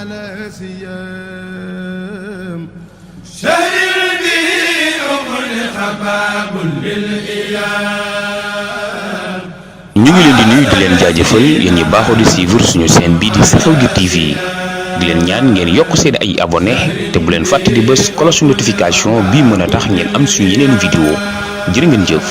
على سيام شهر به أغلق باب للإيام. ñu ngi leen di nuyu di leen jaajëfal yéen ñi baaxoo di suivre suñu chaîne bii di Xew-Gi TV di leen ñaan ngeen yokk seen ay abonné te bu leen fàtte di bës cloche notification bii mën a tax ngeen am suñu yeneen vidéo jërë ngeen jëf.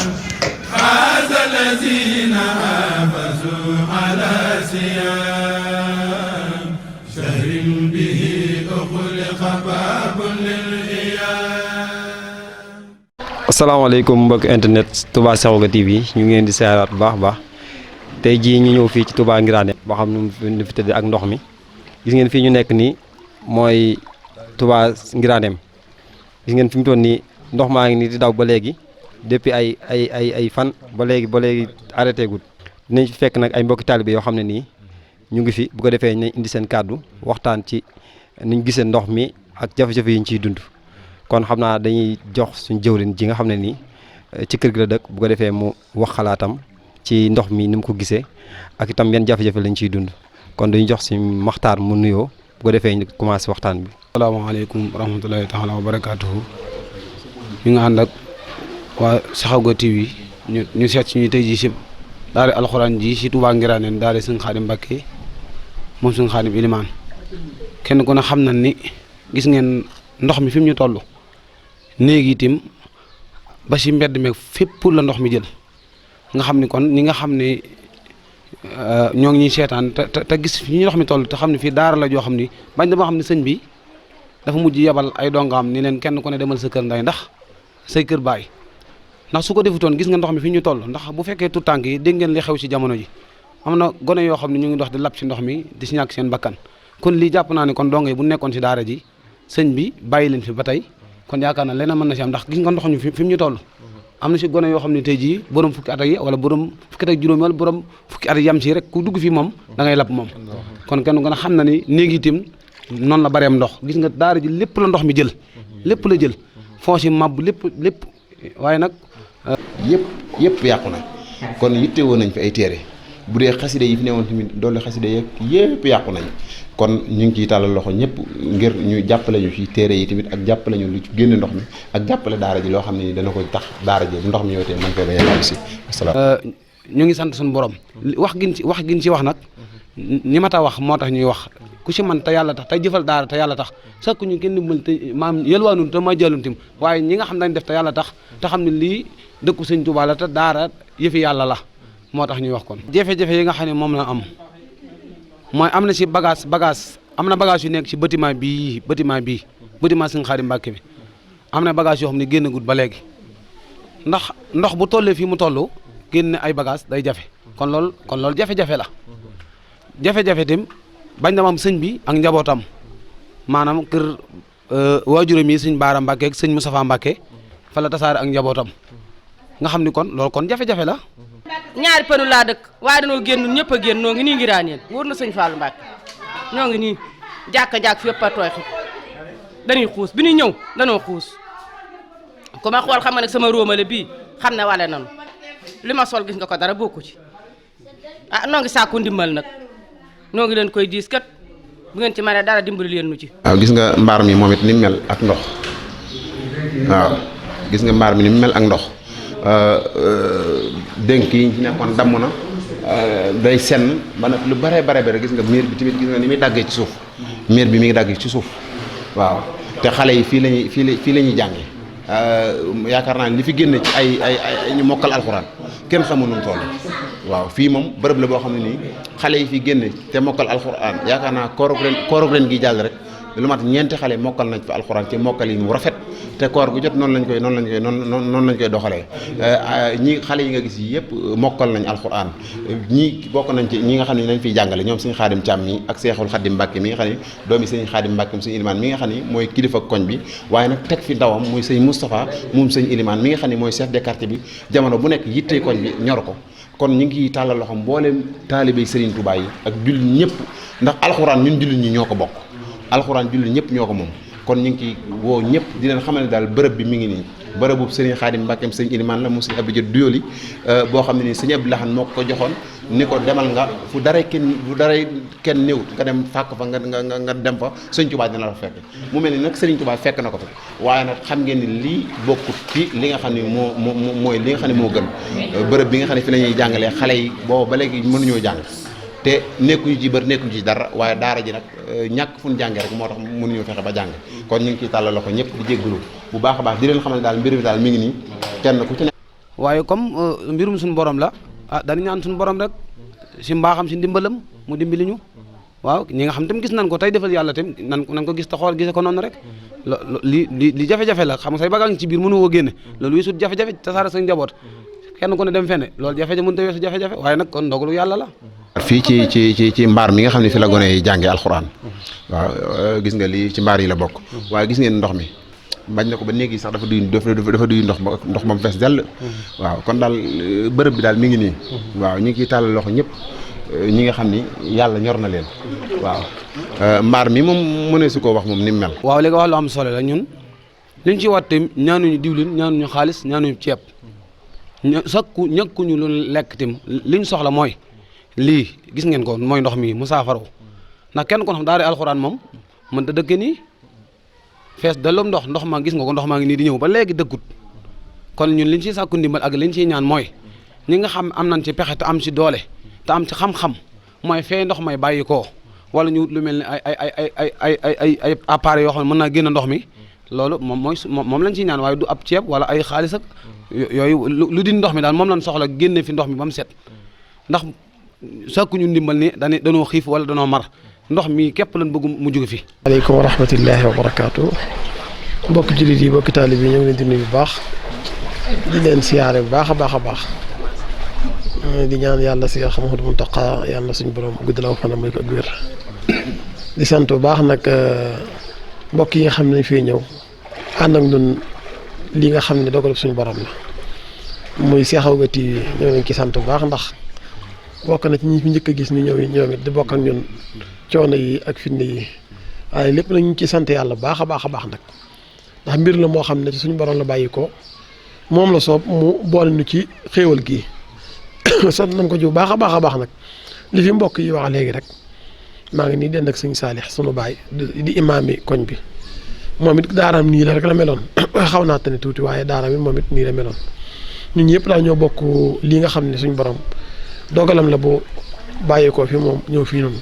asalaamaaleykum mbokk internet Touba Xew-Gi TV ñu ngi leen di seeraat bu baax baax tey jii ñu ñëw fii ci Touba Ngiraane boo xam nu fi tëdd ak ndox mi gis ngeen fii ñu nekk nii mooy Touba Ngiraane gis ngeen fi mu toll nii ndox maa ngi nii di daw ba léegi depuis ay fan ba léegi arrêté gul dinañ fi fekk nag ay mbokki taalibe yoo xam ne nii ñu ngi fi bu ko defee nañ indi seen kàddu waxtaan ci niñ gisee ndox mi ak jafe-jafe yi ñu ciy dund kon xam naa dañuy jox suñu jëwriñ ji nga xam ne nii ci kër gi la dëkk bu ko defee mu wax xalaatam ci ndox mi ni mu ko gisee ak itam yan jafe-jafe lañ ciy dund kon dañuy jox suñu Maxtaar mu nuyoo bu ko defee ñu commencé waxtaan bi. asalaamaaleykum wa rahmatulahi taala wa barakaatuhu. ñu ngi ànd ak waa Xew-Gi TV ñu seet si ñu tey jii si daara alxuraan ji si Touba Ngiraane daara Sëñ Xaadim Mbàkke moom Sëñ Xaadim Ilimaan kenn ku ne xam na ni gis ngeen ndox mi fi mu ñu toll. néegi itam ba si mbedd meeg fépp la ndox mi jël nga xam ni kon ñi nga xam ne ñoo ngi ñuy seetaan te gis fi ñu ndox mi toll te xam ne fii daara la joo xam ni bañ dama xam ne sëñ bi dafa mujj yebal ay dongaam ni leen kenn ku ne demal sa kër nday ndax say kër baay ndax su ko defutoon gis nga ndox mi fi ñu toll ndax bu fekkee tout tànk yi dégg ngeen li xew si jamono ji am na gone yoo xam ne ñu ngi dox di lab si ndox mi di si ñàkk seen bakkan kon lii jàpp naa ne kon donga yi bu nekkoon si daara ji sëñ bi bàyyi leen fi ba tey kon yaakaar na leneen mën na si am ndax gis nga ndox ñu fi mu ñu toll am na si gone yoo xam ne tey jii borom fukki at yi wala borom fukki at ak juróomi wala borom fukki at yam si rek ku dugg fii moom da ngay lab moom kon kenn gën a xam na ni néegi itam noonu la bareem ndox gis nga daara ji lépp la ndox mi jël lépp la jël foo si mab lépp waaye nag yëpp yàqu na kon yitte woon nañ fi ay téere bu dee xaside yi fi newoon tamit doole xaside yeeg yëpp yàqu nañ kon ñu ngi ciy tàllal loxo ñëpp ngir ñu jàppale ñu ci téere yi tamit ak jàppale ñu lu ci génn ndox mi ak jàppale daara ji loo xam ne ni dana ko tax daara ji bu ndox mi ñëwatee man fee ba yàlla si asalaam. ñu ngi sant suñu borom wax gin ci wax nag ni ma ta wax moo tax ñuy wax ku si man te yàlla tax tey jëfal daara te yàlla tax sakku ñu kenn dimbal te maam yelwaanun te ma jëlun tim waaye ñi nga xam dañ def te yàlla tax te xam ne lii dëkku sëñ Tuubaa la te daara yëfi yàlla la moo tax ñuy wax kon jafe-jafe yi nga xam ne moom la am mooy am na si bagage am na bagage yu nekk si bâtiment bii Sëñ Xaadim Mbàkke bi am na bagage yoo xam ne génn gut ba léegi ndax ndox bu tollee fii mu toll génn ay bagage day jafe kon loolu jafe-jafe la jafe-jafe tim bañ dama am sëñ bi ak njabootam maanaam kër waajuram yi sëñ Baara Mbàkke ak sëñ Moustapha Mbàkke fa la tasaare ak njabootam nga xam ni kon loolu kon jafe-jafe la ñaari pënu laa dëkk waaye danoo génn ñëpp a génn noo ngi nii Ngiraaneen wóor na sëñ Fallou Mbacke ñoo ngi nii jàkk fi yëpp a tooy xib dañuy xuus bi ñuy ñëw danoo xuus ku ma xool xam nga nag sama róomale bii xam ne wale nanu li ma sol gis nga ko dara bokku ci noo ngi sàkku ndimbal nag noo ngi leen koy diis kat bu ngeen ci mënee dara dimbali leen nu ci. waaw gis nga mbaar mi moom it ni mu mel ak ndox waaw gis nga mbaar mi ni mu mel ak ndox dénk yi nekkoon damm na day senn ba nag lu bare gis nga miir bi tamit gis nga ni muy daggee ci suuf miir bi mi ngi daggee ci suuf waaw te xale yi fii la ñuy jànge yaakaar naa li fi génn ci ay ñu mokkal alxuraan kenn xamul nu mu toll waaw fii moom bërëb la boo xam ne nii xale yi fi génn te mokkal alxuraan yaakaar naa koorug ren gi jàll rek lu mat ñeenti xale mokkal nañ fi alxuraan ci mokkal yi mu rafet te koor gu jot noonu lañ koy doxalee ñi xale yi nga gis yi yëpp mokkal nañ alxuraan ñi bokk nañ ci ñi nga xam ne nañ fiy jàngale ñoom sëñ Xaadim Caam mi ak Seexul Xaadim Mbàkke mi nga xam ne doomi sëñ Xaadim Mbàkke sëñ Ilimaan mi nga xam ne mooy kilifa koñ bi waaye nag teg fi ndawam muy sëñ Moustapha moom sëñ Ilimaan mi nga xam ne mooy chef de quartier bi jamono bu nekk yittee koñ bi ñor ko kon ñu ngi tàllal loxo mbooleem taalibey Serigne Touba yi ak jullit ñëpp ndax alxuraan ñun jullit ñi ñoo ko bokk alxuraan jullit ñëpp ñoo ko moom kon ñu ngi ciy woo ñëpp di leen xamal ne daal bërëb bi mi ngi nii bërëbu Serigne Khadim Mbackeem Serigne Ilimane la mu Serigne Abdou Dia Doyoly boo xam ne nii Serigne Abdou Lahad moo ko joxoon ni ko demal nga fu daray kenn néewut nga dem fàkk fa nga dem fa Serigne Touba dina la fa fekk mu mel ni nag Serigne Touba fekk na ko fa waaye nag xam ngeen ni lii bokkut ci li nga xam ne mooy li nga xam ne moo gën bërëb bi nga xam ne fi la ñuy jàngalee xale yi boobu ba léegi mënuñoo jàng te nekkuñu ci bër nekkuñu ci dara waaye daara ji nag ñàkk fu ñu jàngee rek moo tax mënuñoo fexe ba jàng kon ñu ngi ciy tàllal loxo ñëpp di jéggalu bu baax a baax di leen xamal ne daal mbir mi daal mi ngi nii kenn ku ci nekk. waaye comme mbirum suñu borom la dañu ñaan suñu borom rek si mbaaxam si ndimbalam mu dimbali ñu waaw ñi nga xam tam gis nañ ko tey defal yàlla tam nan ko gis te xool gise ko noonu rek li jafe-jafe la xam nga say bagage ci biir mënu woo génne loolu wisut jafe-jafe tasaare sa njaboot kenn ku ne dem fene loolu jafe-jafe mënut a weesu jafe-jafe waaye nag kon ndogalu yàlla la. fii ci mbaar mi nga xam ne fi la gone yi jàngee alxuraan waaw gis nga lii ci mbaar yi la bokk waaye gis ngeen ndox mi bañ na ko ba néeg yi sax dafa duy ndox ba mu fees dell waaw kon daal bërëb bi daal mi ngi nii waaw ñu ngi ciy tàllal loxo ñëpp ñi nga xam ni yàlla ñor na leen waaw mbaar mi moom mënee su koo wax moom ni mu mel. waaw léegi wax lu am solo la ñun liñ ci watte ñaanuñu diwlin ñaanuñu xaalis ñaanuñu ceeb ñàkkuñu lu lekk tim liñ soxla mooy lii gis ngeen ko mooy ndox mi mu saafaraw ndax kenn kon xam daara alxuraan moom mën ta dëkke nii fees dellum ndox maa gis nga ko ndox maa ngi nii di ñëw ba léegi dëggut kon ñun liñ ciy sàkku ndimbal ak liñ ciy ñaan mooy ñi nga xam am nañ ci pexe te am ci doole te am ci xam-xam mooy fee ndox may bàyyi koo wala ñu lu mel ne ay appareils yoo xam ne mën naa génn ndox mi loolu moom lañ ciy ñaan waaye du ab ceeb wala ay xaalis ak yooyu lu di ndox mi daal moom lañ soxla génne fi ndox mi ba mu set ndax sàkkuñu ndimbal ni danoo xiif wala danoo mar ndox mi képp lañ bëgg mu jóge fi. aleykum wa rahmatullahi wa barakaatu mbokki jullit yi mbokki taalib yi ñu ngi leen di nuyu bu baax di leen siyaare bu baax a baax a baax di ñaan yàlla si Cheikh Mouhamadou Mountakha yàlla suñu borom guddalaw fanam may ko ak wér di sant bu baax nag mbokk yi nga xam ne dañ fee ñëw ànd ak ñun li nga xam ne dogal suñu borom la muy Sekhawgui TV ñoo ngi leen ci sant bu baax ndax bokk na ci ñi fi njëkk a gis ni ñoom it di bokk ak ñun coono yi ak fitne yi waaye lépp nag ñu ci sant yàlla baax a baax nag ndax mbir la moo xam ne ci suñu borom la bàyyi ko moom la soob mu boole ñu ci xéewal gii sant nañ ko ji bu baax a baax nag li fi mbokk yi wax léegi rek maa ngi nii dend ak sëñ Saalix sunu baay di imaam yi koñ bi moom it daaraam nii la rek la meloon xaw naa tane tuuti waaye daaraam it moom it nii la meloon ñun ñëpp daal ñoo bokk lii nga xam ne suñu borom dogalam la bu bàyyeekoo fi moom ñëw fii noonu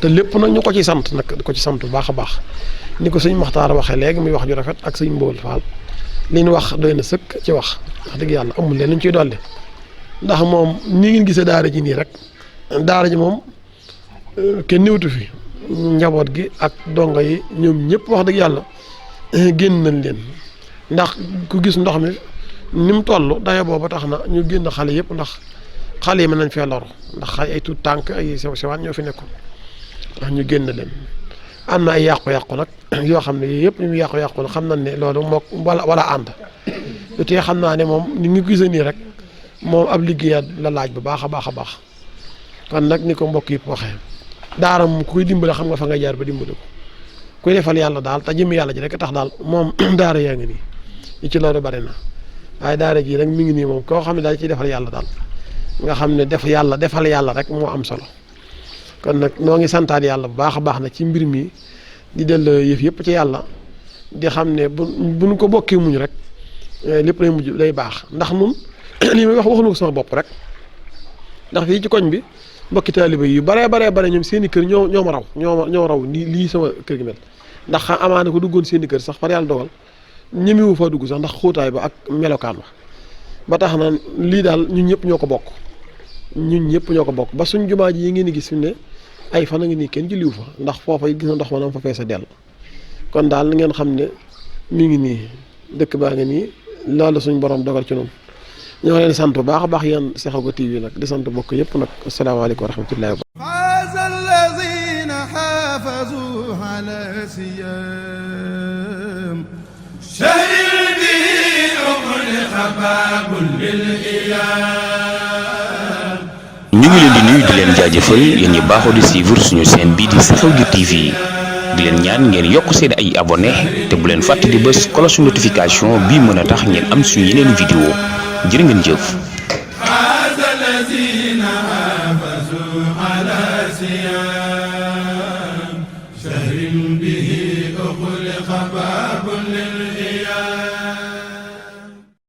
te lépp nag ñu ko ci sant nag di ko ci sant bu baax a baax ni ko sëñ Maxtaar waxee léegi muy wax ju rafet ak sëñ Mbool Faal li ñu wax doy na sëkk ci wax dëgg yàlla amul leen ñu ciy dolli ndax moom ni ngeen gisee daara ji nii rek daara ji moom kenn niwtu fi njaboot gi ak dongo yi ñoom ñëpp wax dëgg yàlla génn nañ leen ndax ku gis ndox mi ni mu toll daye booba tax na ñu génn xale yëpp ndax xale yi mën nañ fee loru ndax ay tuut tànk ay sew sewaan ñoo fi nekkoon ndax ñu génn leen am na ay yàqu-yàqu nag yoo xam ne yii yëpp ñu yàqu-yàqu nag xam nañ ne loolu moo wala ànd lu tee xam naa ne moom ni ngi gisee nii rek moom ab liggéeyaat la laaj bu baax a baax kon nag ni ko mbokk yëpp waxee daara moom ku koy dimbale xam nga fa nga jaar ba dimbale ko kuy defal yàlla daal te jëmmi yàlla ji rek tax daal moom daara yaa ngi nii yi ci loolu bari na waaye daara ji rek mi ngi nii moom koo xam ne daal ciy defal yàlla daal nga xam ne defal yàlla rek moo am solo kon nag noo ngi santaat yàlla bu baax a baax nag ci mbir mi di delloo yëf yëpp ci yàlla di xam ne buñ ko bokkee muñ rek lépp lay mujj lay baax ndax nun li may waxuñu ko sama bopp rek ndax fii ci koñ bi mbokki taaliba yi bare ñoom seen i kër ñoo ma raw ñoo raw lii sama kër gi mel ndax amaana ko duggoon seen i kër sax far yàlla dogal ñemewu faa dugg sax ndax xóotaay ba ak melokaan ba tax na lii daal ñun ñëpp ñoo ko bokk ba suñ jumaa ji yi ngeen di gis fi ne ay fan a ngi nii kenn julliwu fa ndax foofa gis na ndox ma na fa feesa dell kon daal ngeen xam ne mi ngi nii dëkk baa ngi nii loolu suñ borom dogal ci noonu ñoo leen sant bu baax a baax yéen Sekhawgui TV nag di sant bokk yëpp nag asalaamaaleykum wa rahmatullahi wa فاز الذين حافظوا على سيام شهر به أغلق باب للإيام. ñu ngi leen di nuyu di leen jaajëfal yéen ñi baaxoo di suivre suñu chaîne bii di Sekhawgui TV di leen ñaan ngeen yokk seen ay abonné te bu leen fàtte di bës cloche notification bii mën a tax ngeen am suñu yeneen vidéo jërë ngeen jëf.